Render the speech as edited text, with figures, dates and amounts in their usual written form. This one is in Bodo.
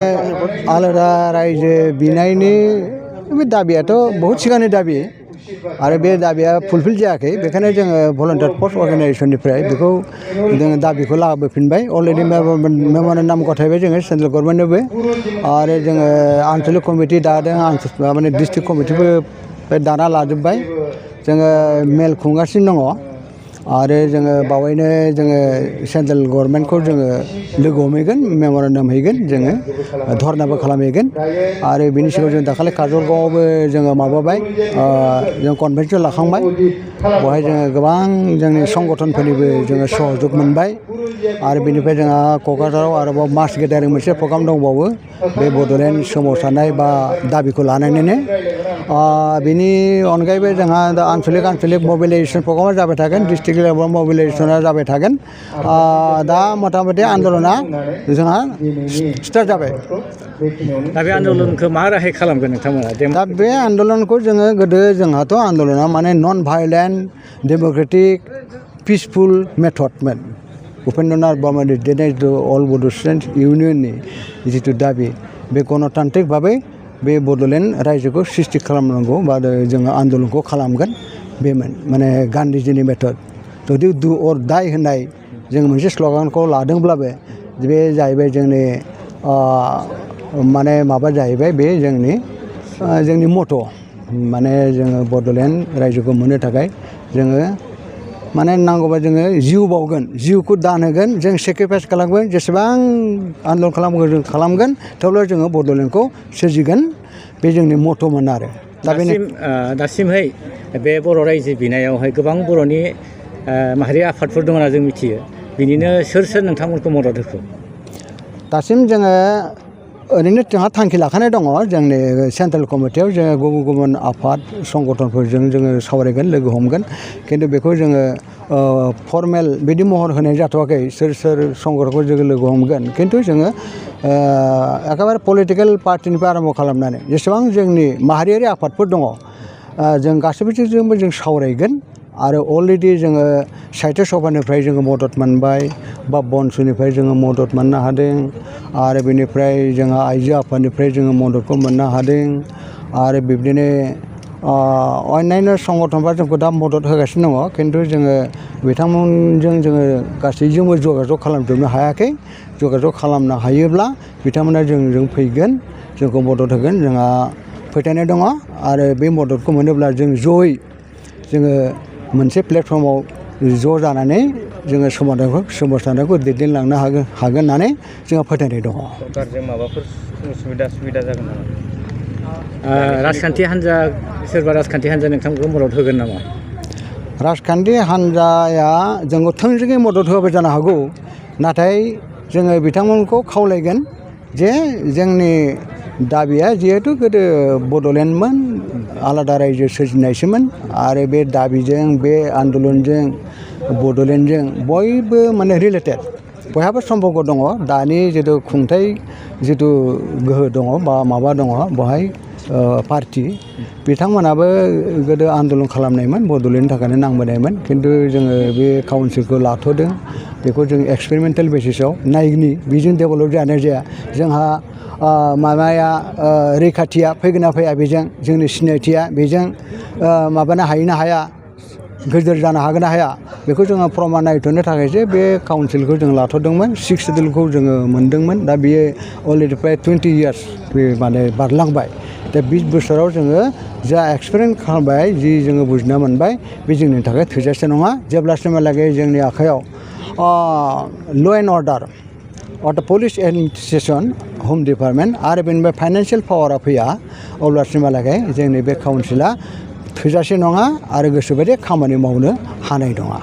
आलादा रायजो बिनायनि बे दाबियाथ' बहुत सिगांनि दाबि आरो बे दाबिया फुलफिल जायाखै बेखायनो जोङो भलन्टियार फर्स अर्गानाइजेसननिफ्राय बेखौ जोङो दाबिखौ लाबोफिनबाय अलरेडि मेम'रेन्डाम गथायबाय जोङो सेन्ट्रेल गभर्नमेन्टनोबो आरो जोङो आनसलिक कमिटि दादों माने डिस्ट्रिक्ट कमिटिबो दाना लाजोब्बाय जोङो मेल खुंगासिनो दङ आरो जोङो बावैनो जोङो सेन्ट्रेल गभर्नमेन्टखौ जोङो लोगो हमहैगोन मेम'रेन्डाम हैगोन जोङो धरनाबो खालामहैगोन आरो बिनि सिगाङाव जों दाखालि काजलगावआवबो जोङो माबाबाय जों कनभेन्सन लाखांबाय बेवहाय जोङो गोबां जोंनि संगठनफोरनिबो जोङो सहयोग मोनबाय आरो बेनिफ्राय जोंहा क'क्राझाराव आरोबाव मास गेदारिं मोनसे प्रग्राम दंबावो बे बड'लेण्ड सोमावसारनाय बा दाबिखौ लानानैनो बेनि अनगायैबो जोंहा दा आनसलिक मबिलाइजेसन प्रग्रामा जाबाय थागोन डिस्ट्रिक्ट लेभेल मबिलाइजेसना जाबाय थागोन दा मथा मथि आन्दलना जोंहा स्टार्ट जाबाय दा बे आन्दलनखौ मा राहायै खालामगोन नोंथांमोना दा बे आन्दलनखौ जोङो गोदो जोंहाथ' आन्दलना माने नन violent Democratic peaceful मेथडमोन Upendra Nath ब्रह्मनि दैदेननाय अल बड' स्टुडेन्टस इउनियननि जिथु दाबि बे गणतान्त्रिक भाबै बे बड'लेण्ड रायजोखौ सृष्टि खालामनांगौ बा जोङो आन्दलनखौ खालामगोन बेमोन माने गान्धीजिनि मेथड जुदि डु अर डाइ होननाय जों मोनसे स्ल'गानखौ लादोंब्लाबो बे जाहैबाय जोंनि माने माबा जाहैबाय बे जोंनि मट' माने जोङो बड'लेण्ड रायजोखौ मोननो थाखाय जोङो माने नांगौबा जोङो जिउ बावगोन जिउखौ दान होगोन जों सेक्रिफाइस खालामगोन जेसेबां आन्दलन खालामगोन जों खालामगोन थेवब्लाबो जोङो बड'लेण्डखौ सोरजिगोन बे जोंनि मट'मोन आरो दासिमहाय बे बर' रायजो बिनायावहाय गोबां बर'नि माहारि आफादफोर दङ होनना जों मिथियो बिनिनो सोर नोंथांमोनखौ मदद होखो दासिम जोङो ओरैनो जोंहा थांखि लाखानाय दङ जोंनि सेन्ट्रेल कमिटियाव जोङो गुबुन आफाद संगठनफोरजों जोङो सावरायगोन लोगो हमगोन खिन्थु बेखौ जोङो फर्मेल बिदि महर होनाय जाथ'वाखै सोर संगठनखौ जोङो लोगो हमगोन खिन्थु जोङो एखेबारे पलिटिकेल पार्टिनिफ्राय आरम्भ खालामनानै जेसेबां जोंनि माहारियारि आफादफोर दङ जों गासैबोजोंबो जों सावरायगोन आरो अलरेडि जोङो साहित्य सभानिफ्राय जोङो मदद मोनबाय बा बनसुनिफ्राय जोङो मदद मोननो हादों आरो बेनिफ्राय जोंहा आइजो आफादनिफ्राय जोङो मददखौ मोननो हादों आरो बिब्दिनो अन्यान्य संगठनफ्रा जोंखौ दा मदद होगासिनो दङ खिन्थु जोङो बिथांमोनजों जोङो गासैजोंबो जगाजग खालामजोबनो हायाखै जगाजग खालामनो हायोब्ला बिथांमोना जोंजों फैगोन जोंखौ मदद होगोन जोंहा फोथायनाय दङ आरो बे मददखौ मोनोब्ला जों जयै जोङो मोनसे प्लेटफर्माव ज' जानानै जोङो सोमावसारनायखौ दैदेनलांनो हागोन होननानै जोंहा फोथायनाय दङ सरकारजों माबाफोर सुबिदा जागोन नामा राजखान्थि हान्जा सोरबा राजखान्थि हान्जा नोंथांखौ मदद होगोन नामा राजखान्थि हान्जाया जोंखौ थोंजोङै मदद होआबो जानो हागौ नाथाय जोङो बिथांमोनखौ खावलायगोन जे जोंनि दाबिया जिहेतु गोदो बड'लेण्डमोन आलादा रायजो सोरजिनायसोमोन आरो बे दाबिजों बे आन्दलनजों बड'लेण्डजों बयबो माने रिलेटेड बयहाबो सम्पर्क दङ दानि जितु खुंथाय जितु गोहो दङ बा माबा दङ बेवहाय पार्टि बिथांमोनाबो गोदो आन्दलन खालामनायमोन बड'लेण्डनि थाखायनो नांबोनायमोन खिन्थु जोङो बे काउन्सिलखौ लाथ'दों बेखौ जों एक्सपेरिमेन्टेल बेसिसाव नायनि बेजों डेभेलप जानाय जाया जोंहा माबाया रैखाथिया फैगोन ना फैया बेजों जोंनि सिनायथिया बेजों माबानो हायो ना हाया गोदोर जानो हागोन ना हाया बेखौ जोङो प्रमान नायथ'नो थाखायसो बे काउन्सिलखौ जों लाथ'दोंमोन 6 सिडिउलखौ जोङो मोनदोंमोन दा बियो अलरेडि प्राय 20 इयार्स बे माने बारलांबाय दा 20 बोसोराव जोङो जा एक्सपिरियेन्स खालामबाय जि जोङो बुजिना मोनबाय बे जोंनि थाखाय थोजासे नङा जेब्लासिमहालागै जोंनि आखायाव ल' एन्ड अर्डार पुलिस एडमिनिस्ट्रेसन हम डिपार्टमेन्ट आरो बेनिफ्राय फाइनान्सियेल पावारा फैया अब्लासिमहालागै जोंनि बे काउन्सिला थोजासे नङा आरो गोसोबायदि खामानि मावनो हानाय नङा